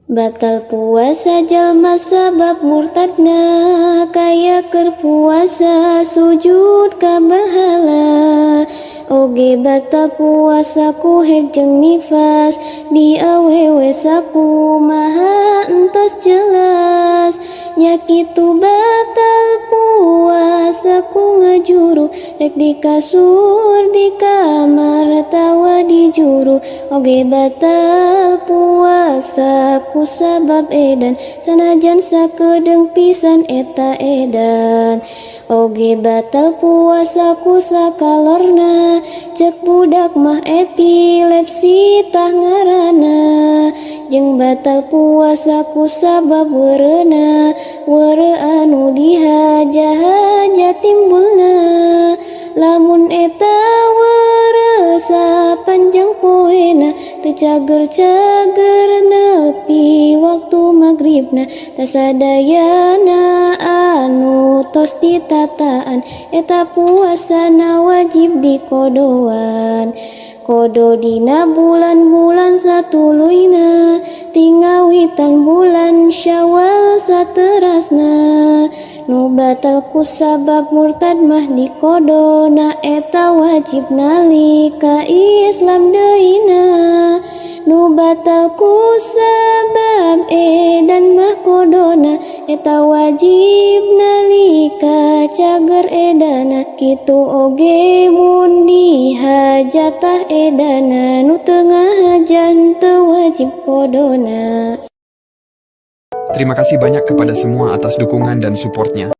Batal puasa jalma sabab murtadna, kaya keur puasa sujud ka berhala. Oge batal puasa ku haid jeung nifas di awewe, sakumaha entos jelas. Nya kitu batal puasa ku ngajuru, rek di kasur, di kamar, atawa di juru. Oge batal puasa ku sabab edan, sanajan sakedeung pisan eta edan. Oge batal puasa ku sakalorna, cek budak mah epilepsi tah ngaranna. Jeung batal puasa ku sabab weureuna, weureu anu dihaja-haja timbulna. Lamun eta weureu sapanjang poena teu cager-cager nepi waktu magribna, tah sadayana anu tos ditataan eta puasana wajib dikodoan. Kodo dina bulan-bulan satuluyna, ti ngawitan bulan Syawal saterasna. Nu batal ku sabab murtad mah dikodona, eta wajib nalika Islam deuna. Nu batal ku sabab edan mah kodona, eta wajib nalika cager edana. Kitu oge mun dihajatah edana, nu teu ngahaja teu wajib kodona. Terima kasih banyak kepada semua atas dukungan dan supportnya.